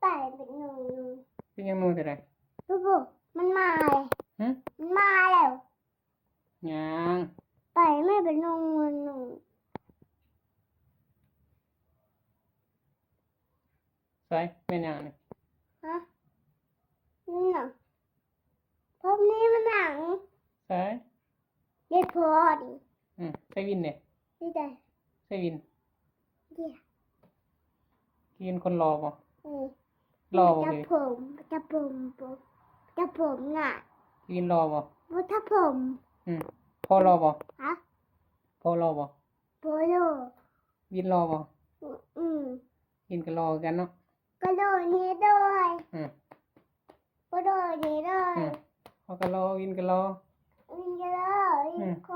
ໄປເປັນໜູ ເປັນຫຍັງໜູເທື່ອໃດ? ໂອ້ໂຫ ມັນມາແລ້ວ. ຫຶ? ມັນມາແລ້ວ. ຍັງ. ໄປແມ່ເປັນໜູ ໜູ. ໃສ ແມ່ນຫຍັງນີ້? ຮະ? ນີ້ນະ. ພວກນີ້ມັນຫຍັງ? ໃສ? ເດັກພໍດີ. ອືມ ໃສ່ວິນເດ? ນີ້ໃດ? ໃສ່ວິນ. ເດ. ວິນຄົນຫຼໍ່ບໍ່? ອືມ. ຫຼໍ່ບໍ່? ຕັດຜົມ ຕັດຜົມ ຕັດຜົມງາມ. ວິນຫຼໍ່ບໍ່? ບໍ່ຕັດຜົມ. ອືມ. ພໍ່ຫຼໍ່ບໍ່? ຮະ? ພໍ່ຫຼໍ່ບໍ່? ບໍ່ຫຼໍ່. ວິນຫຼໍ່ບໍ່? ອືມ. ວິນກໍຫຼໍ່ຄືກັນເນາະ. ກະໂດດນີ້ໂດຍ. ອືມ. ກະໂດດນີ້ໂດຍ. ອືມ. ເຮົາກໍຫຼໍ່ ວິນກໍຫຼໍ່. ວິນກໍຫຼໍ່. ອືມ. ຄ